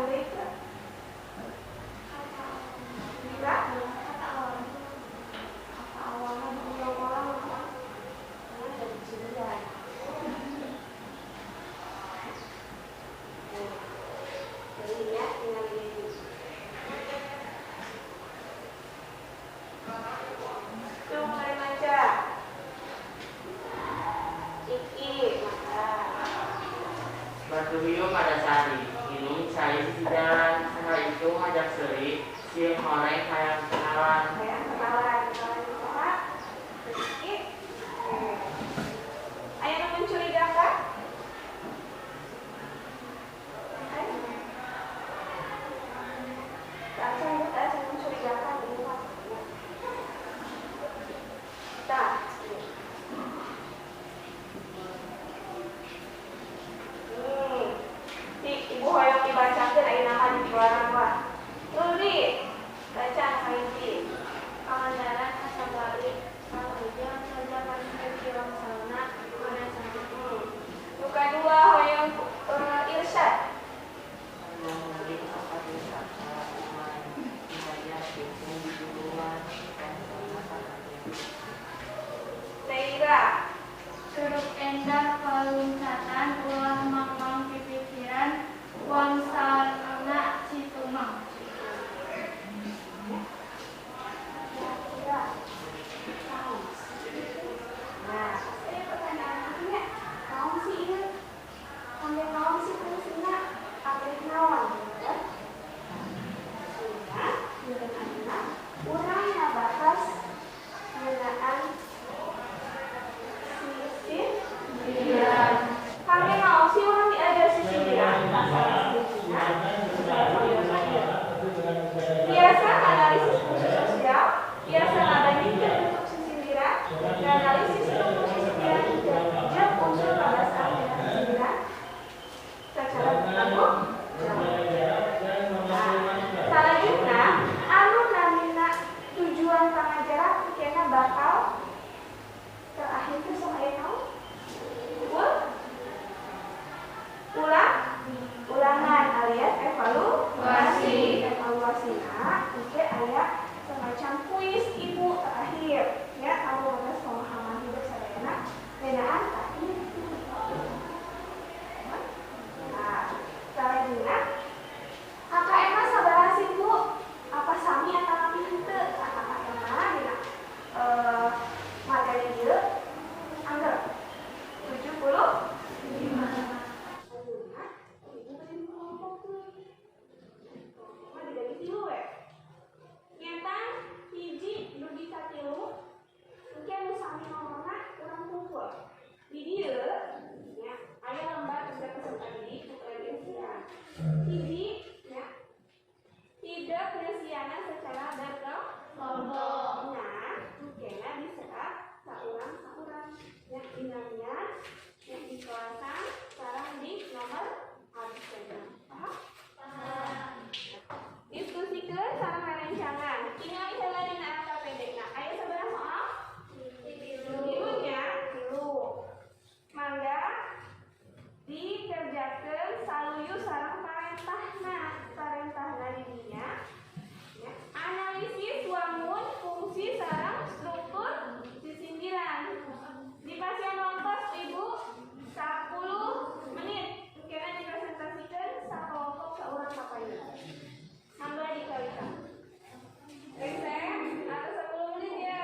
Tambahan deui teu? Dira? Kata awalnya. Kata awalnya diulang-ulang apa? Karena dari sindiran. Jadi ya, tinggal ini. Tuh mulai maca. Iki, maka. Batu hiu pada sari, minum cai sisi jalan, saha itu ngajak seuri, sieun horeng hayang kenalan. Hayang kenalan, kenalan saha? Iki. Oke. Aya nu mencurigakan? Ayo. Tak mencurigakan ini mah. Tah. Ibu hoyong dibacakeun ayeuna mah di jualan wah. Rudi, baca kahiji. Pangandaran asa balik, Kang Ujang saja pancen cilangsalna mana sana. Nu kadua hoyong Irsyad. Menulis tempat wisata, wilayah kampung di Juluan, dan sama. Zaira. Curug endah paluncatan ulah mangmang pipikiran wangsalna Citumang. Nah, ini pertanyaan akhirnya, naon sih ieu? Kangge naon sih fungsina? Abeh naon gitu. Nah, dinten ayeuna urang ngabahas ngeunaan sisindiran. Kangge naon sih urang diajar sisindiran? Biasa analisis fungsi sosial, biasa ngabandingkeun bentuk sisindiran, analisis struktur sisindiran jeung unsur kabasaan dina sisindiran secara bertanggung jawab. Nah, salajengna anu namina tujuan pangajaran kena bakal terakhir teh sok aya naon? Ulangan alias evaluasi. Evaluasina engke aya semacam kuis ibu terakhir ya kamu ngetes pemahaman hidup sadayana ngeunaan terakhir. Nah, salajengna KKM mah sabaraha sih Bu? Apa sami atau kami henteu? Nah, KKM mah dina materi ieu angger 75. Ibu bade mengelompokkeun. Mah dibagi tilu we. Nyata hiji dugi ka tilu engke nu sami nomorna urang kumpul. Di dieu nya aya lembar kerja peserta didik nu keur diisian. Hiji nya tidak penyesianan secara berkelompok. Nah, engkena diserap saurang-saurang nya dinamia nya di kelasan sareng di nomor absen. Paham? Paham. Diskusikeun sareng rerencangan. Tingali heula dina LKPD. Nah, aya sabaraha soal? Tilu nya, tilu. Mangga dikerjakeun saluyu sareng parentahna. Parentahna di dinya. Ya. Analisis wangun fungsi sareng struktur sisindiran. Di pasien waktos Ibu 10 menit. Engkena dipresentasikan sakelompok saurang kapayun. Mangga dikalikan. Rese, atau 10 menit ya.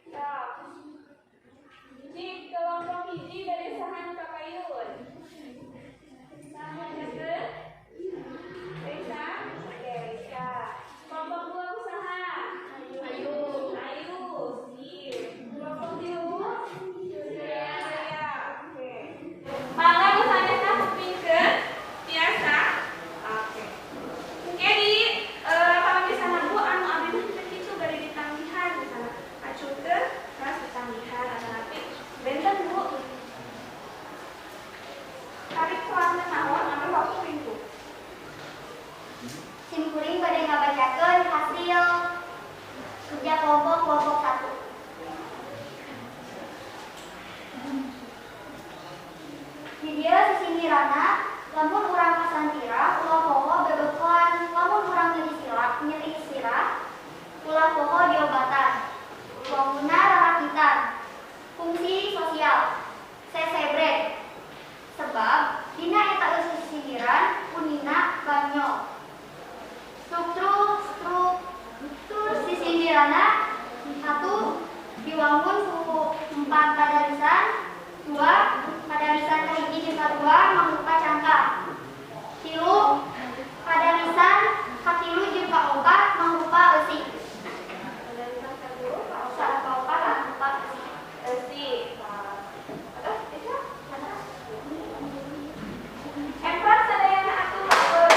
Sok. Cik kelompok hiji bade saha nu kapayun? Saha ngajakeun? Risa? Oke, Risa. Kelompok dua usaha. Ayu. Ayu, sip. Kelompok tilu? Surya. Oke. Mangga nu sanesna kupingkeun tiasa. Oke. Engke di kalau misalnya Bu anu abdi mah teu kitu bade ditanggihan misalnya acungkeun terus ditanggihan atanapi benten Bu. Tarik kelasna naon ambil waktu pintu. Sim kuring bade ngabacakeun hasil kerja kelompok kelompok 1. Di dieu sisindirana Lamun urang kasantirah ulah poho bebekoan, lamun urang nyeri sirah ulah poho diobatan. Wanguna rarakitan. Fungsi sosial sesebrek. Sebab dina eta eusi sisindiran unina banyol. Struktur sisindirana 1 diwangun ku 4 padarisan, 2 padarisan kahiji jeung kadua mangrupa cangkah, 3 padarisan katilu jeung kaopat mangrupa eusi. Padarisan katilu Kaopat mangrupa eusi. Eusi. Emprat sadayana atuh bagus.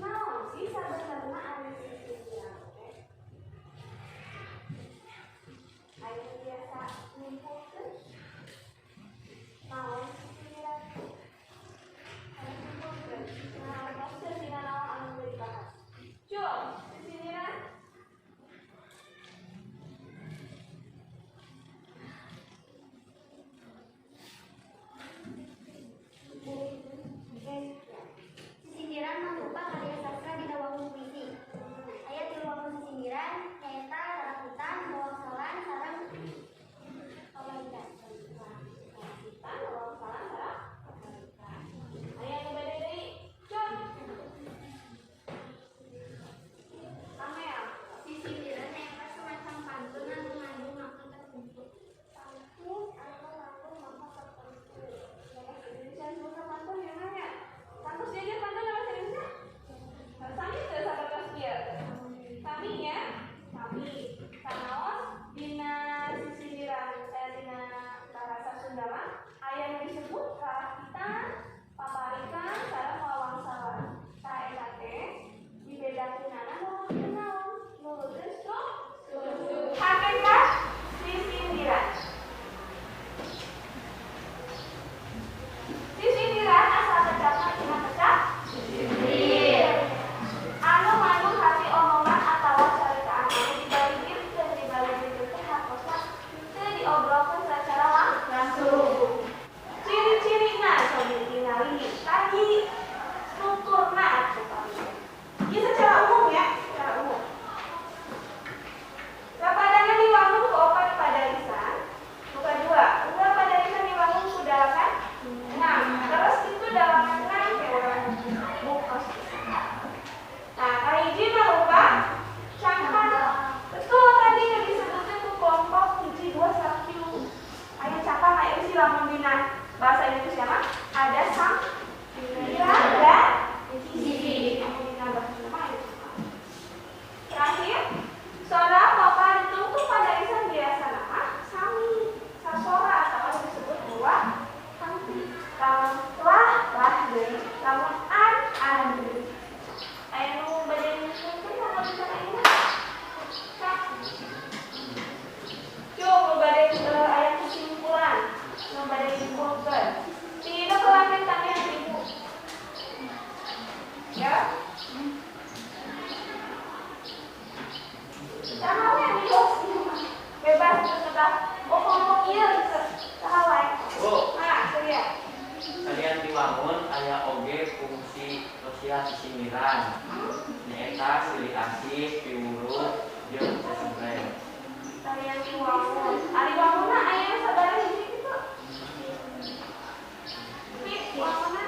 Naon sih sabenerna ari sisindiran teh? Aya biasa nyimpulkeun naon sisindiran? Aya nyimpulkeun. Nah, tos dina naon anu geus dibahas. Cul, sisindiran. Sisindiran mangrupa karya sastra dina wangun puisi. Aya tilu wangun sisindiran nyaeta rarakitan, wawangsalan, sareng pabalikan. Rarakitan, wawangsalan, sareng pabalikan. Aya nu bade deui. Cul. Amel. Sisindiran nyaeta semacam pantun anu ngandung makna tertentu. Pantun anu ngandung makna tertentu. Bahasa Indonesia disebutna pantun ya nanya. Tangtus diajar pantun bahasa Indonesia? Sami teu sapertos kieu? Sami ya? Sami. Sanaos dina sisindiran dina bahasa Sunda mah aya nu disebut rarakitan, paparikan, sareng wawangsalan. Tah eta teh dibedakeunana nurutkeun naon? Nurutkeun struktur. Hakikat sisindiran. Sisindiran asal kecapna tina kecap Sindir. Anu ngandung hati omongan atawa caritaan anu dibaligirkeun dibaligirkeun teh hartosna teu diobrolkeun sacara Langsung. Ciri-cirina cobi tingali tadi strukturna atuh paling. Ieu secara umum ya, secara umum. Rapadana diwangun ku opat padarisan, nu kadua, unggal padarisan diwangun ku dalapan 6. Terus itu dalapan 6 ke urang bukos. Nah, kahiji mangrupa cangkang. Betul tadi yang disebutkan ku kelompok 1, 2, 3. Aya cangkang aya eusi lamun dina bahasa Indonesia mah ada sampiran dan isi. Lamun dina bahasa Sunda mah aya cangkang. Terakhir, sora papa ditungtung padarisan biasa nama sami sasora atau disebut dua kanti. Lamun lah lah deui, lamun an an deui. Aya nu bade nyimpulkeun lamun dina ayeuna? Kak. Cuk, nu bade aya kesimpulan, nu bade nyimpulkeun. Tidak kelamin tanya ibu. Ya. Saha we anu bebas terserah. Oh, kelompok ieu saha wae. Bu, Nah, Surya. salian diwangun aya oge fungsi sosial sisindiran. Nyaeta silih asih, piwuruh, jeung sesebreng. Salian diwangun. Ari wanguna aya sabaraha hiji kitu? Pi, wanguna.